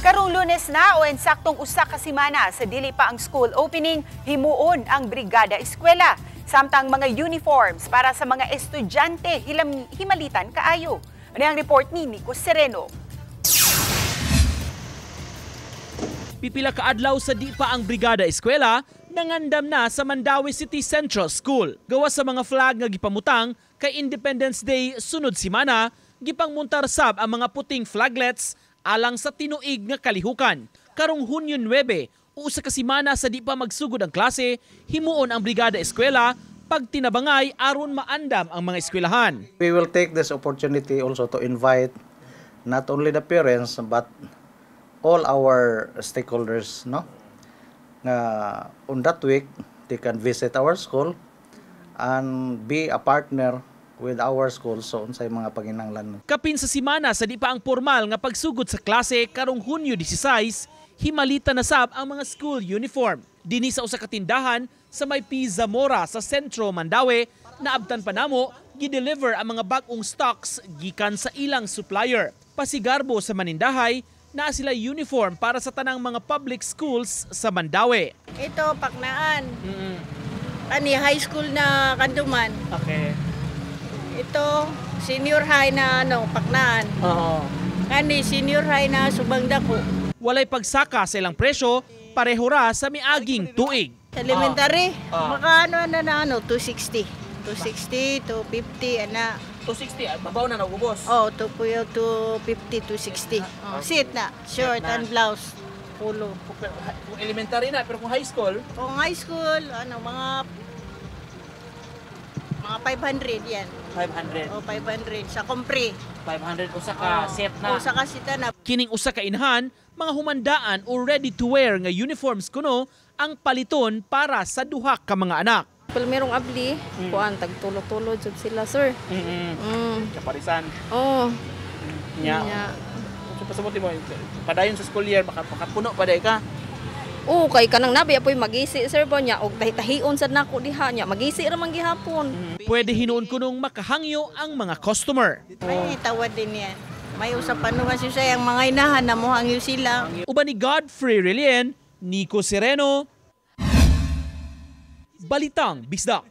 Karong Lunes na o ensaktong 1 ka semana sa dili pa ang school opening, himuon ang Brigada Eskwela. Samtang mga uniforms para sa mga estudyante himalitan kaayo. Ano ang report ni Nico Sereno? Pipila ka adlaw sa di pa ang Brigada Eskwela, nangandam na sa Mandaue City Central School. Gawa sa mga flag nga gipamutang kay Independence Day sunod simana, gipangmuntar sab ang mga puting flaglets alang sa tinuig nga kalihukan. Karong Hunyo 9, 1 ka semana sa di pa magsugod ang klase, himuon ang Brigada Eskwela pagtinabangay aron maandam ang mga eskwelahan. We will take this opportunity also to invite not only the parents but all our stakeholders, no, nga on that week they can visit our school and be a partner with our school, so unsay mga panginahanglan. Kapin sa simana sa di pa ang formal nga pagsugod sa klase karong Hunyo 16, himalita na sab ang mga school uniform. Dinhi sa usa ka tindahan sa may P. Zamora sa Sentro Mandaue, naabtan pa namo gi-deliver ang mga bag-ong stocks gikan sa ilang supplier. Pasigarbo sa manindahay, naa sila uniform para sa tanang mga public schools sa Mandaue. Ito, Paknaan. Kani high school na Kanduman. Ito, senior high na ano, Paknaan. Kani senior high na Subang Dako. Walay pagsaka sa ilang presyo, pareho ra sa miaging tuig. Sa elementary, maka ano na na ano, 260. 260, 250, ana. 260, babaw na nagubos. Oh, 250, 260. Oh, sit na, short and blouse, pulo. Kung elementary na, pero kung high school? Kung high school, ano, mga 500 yan. 500. O, 500 sa compre. 500 usa ka set O, sa kasita na. Kining usa ka inahan, mga humandaan o ready to wear nga uniforms kuno ang paliton para sa duha ka mga anak. Pero merong abli, kuan tag tulo-tulo jud sila, sir. Kaparisan. Oh, Nya. nya. So pasabot mo padayon sa school year baka makapuno pa ka. Oo, kay kanang nabi apoy magisi, sir, ba nya og tahi-tahion sad nako diha nya. Magisi ra man gihapon. Pwede hinuon kunong makahangyo ang mga customer. May tawad din yan. May usapan naman siya ang mga inahan na mohangyo sila. Uban ni Godfrey Relien, Nico Sereno, Balitang Bisdak.